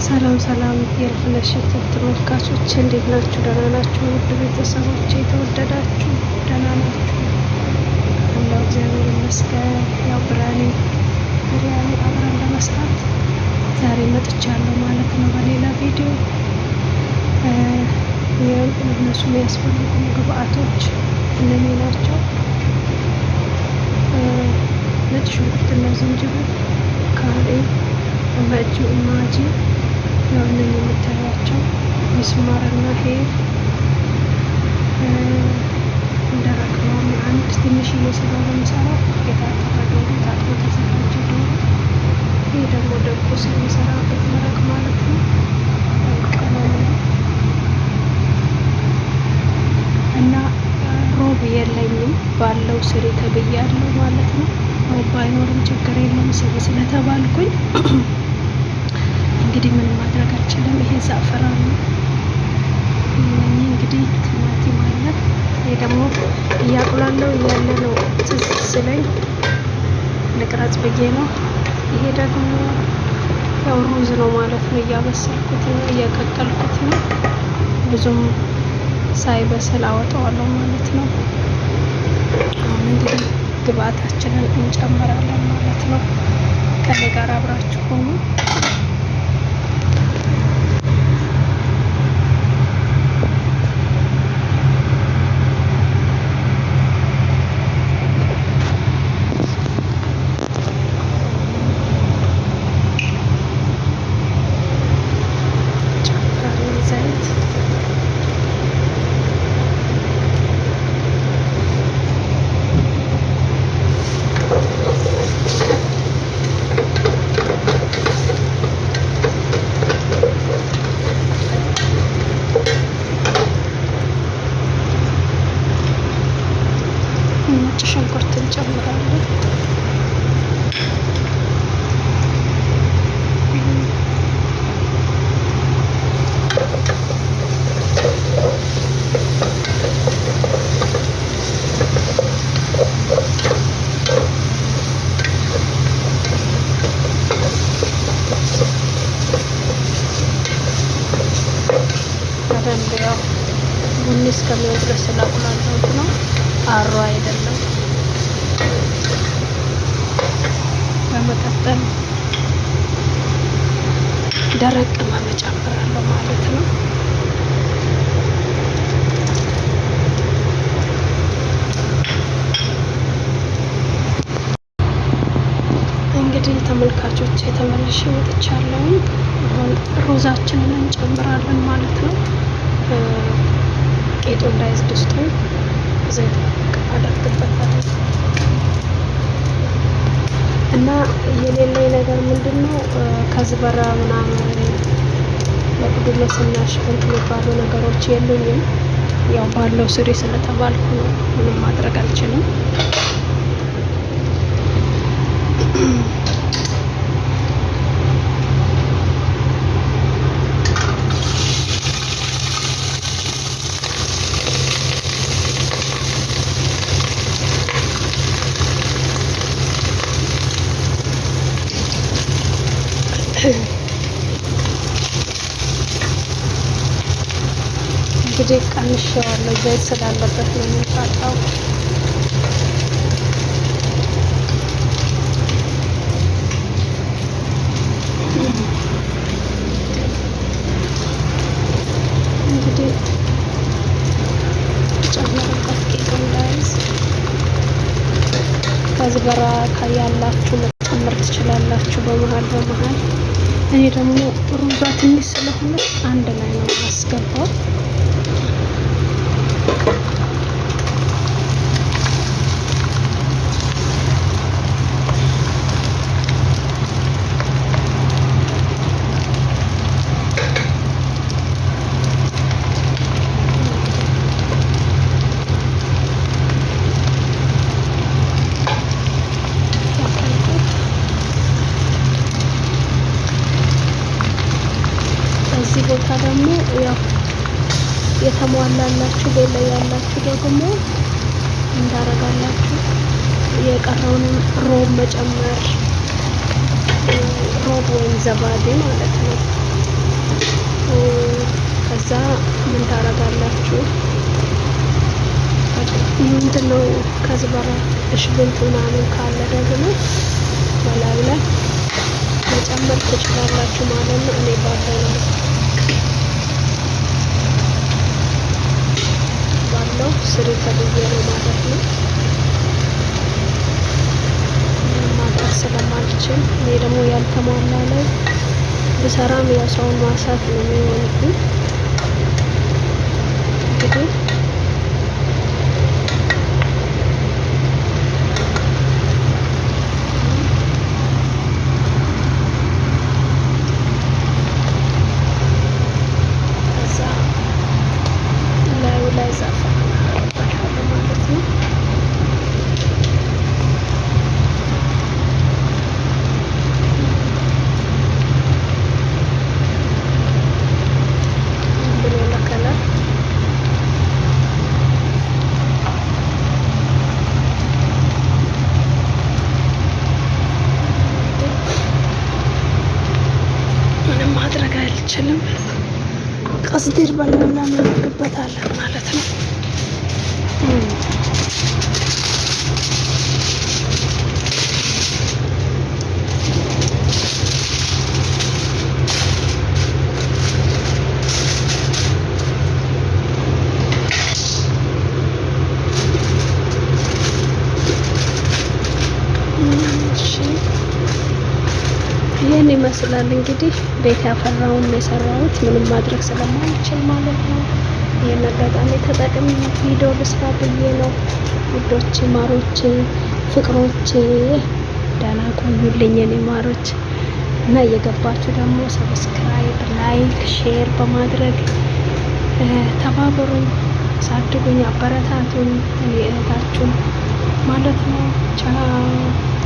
ሰላም ሰላም የእልፍነሽ ተመልካቾች እንዴት ናችሁ? ደህና ናችሁ? ውድ ቤተሰቦች የተወደዳችሁ ደህና ናችሁ? አለሁ እግዚአብሔር ይመስገን። ያው ብራኒ ቢሪያኒ አብረን ለመስራት ዛሬ መጥቻለሁ ማለት ነው በሌላ ቪዲዮ። እነሱ የሚያስፈልጉ ግብአቶች እነኚህ ናቸው። ነጭ ሽንኩርትና ዝንጅብል፣ ካሬ፣ ማጂ ያው እነኚህ የምታዩቸው ሚስማርና ሄል ደረቅ ሎሚ አንድ ትንሽዬ ስለሆነ የምሰራው የታጠበ ዶሮ ታጥቦ ተዘጋጀ ዶሮ። ይህ ደግሞ ደቁስ የሚሰራበት መረቅ ማለት ነው። ቅመም ነው እና ሮብ የለኝም ባለው ስሪ ተብያለሁ ማለት ነው። ሮብ ባይኖርም ችግር የለም ስሪ ስለተባልኩኝ እንግዲህ ምንም ማድረግ አልችልም። ይሄ ዛፈራን ነው። እነኚህ እንግዲህ ቲማቲም አለ። ይሄ ደግሞ እያቁላለው እያለ ነው ትዝ ስለኝ ልቅረጽ ብዬ ነው። ይሄ ደግሞ ያው ሩዝ ነው ማለት ነው። እያበሰልኩት ነው፣ እየቀቀልኩት ነው። ብዙም ሳይበስል አወጣዋለሁ ማለት ነው። አሁን እንግዲህ ግብአታችንን እንጨምራለን ማለት ነው። ከኔ ጋር አብራችሁ ሆኑ። ጨምራለሁ ዘይት ነጭ ሽንኩርት እንጨምራለን። በደንብ ያው ቡኒ እስከሚሆን ድረስ ስላቁላላሁት ነው። አሮ አይደለም። በመቀጠል ደረቅ ቅመም እጨምራለሁ ማለት ነው። እንግዲህ ተመልካቾች ተመልሼ መጥቻለሁ። አሁን ሩዛችንን እንጨምራለን ማለት ነው። ቄጡ እንዳይዝ ድስቱ ዘይት አደርግበታለሁ እና የሌለኝ ነገር ምንድነው ከዝበራ ምናምን በቅዱስና ሽፍንት የሚባሉ ነገሮች የሉኝም። ያው ባለው ስሪ ስለተባልኩ ነው። ምንም ማድረግ አልችልም። እንግዲህ ቀንሼዋለሁ፣ ዘይት ስላለበት ነው የሚቃጣው። እንግዲህ ጨምርበት ቂጡ እንዳይዝ። ከዝበራ ያላችሁ መጨመር ትችላላችሁ በመሀል በመሀል። እኔ ደግሞ ሩዟ ትንሽ ስለሆነች አንድ ላይ ነው የማስገባው። እዚህ ቦታ ደግሞ ያው የተሟላላችሁ ቤት ላይ ያላችሁ ደግሞ እንዳረጋላችሁ የቀረውንም ሮብ መጨመር፣ ሮብ ወይም ዘባዴ ማለት ነው። ከዛ ምን ታረጋላችሁ? ምንድነው كزبرة شبنت ምናምን ካለ ደግሞ በላዩ ላይ መጨመር ትችላላችሁ ማለት ነው። እኔ ባለው ነው ባለው ስሪ ተብዬ ነው ማለት ነው። ምንም ማድረግ ስለማልችል እኔ ደግሞ ያልተሟላ ላይ ብሰራም ያው ሰውን ማሳት ነው የሚሆንብኝ። እንግዲህ ከዛ ላዩ ላይ زعفران አደርግበታለሁ ማለት ነው። ብሎ ለ color ምንም ማድረግ አልችልም። قصدير በላዩ ላይ እናደርግበታለን ማለት ነው። እሺ ይህን ይመስላል እንግዲህ ቤት ያፈራውን የሰራሁት ምንም ማድረግ ስለማልችል ማለት ነው። ይህን አጋጣሚ ተጠቅሜ ቪዲዮ ልስራ ብዬ ነው። ውዶቼ፣ ማሮቼ፣ ፍቅሮቼ ደህና ቆዩልኝ የኔ ማሮች እና እየገባችሁ ደግሞ subscribe፣ like፣ share በማድረግ ተባበሩኝ፣ አሳድጉኝ፣ አበረታቱኝ እኔ እህታችሁ ማለት ነው። ቻው።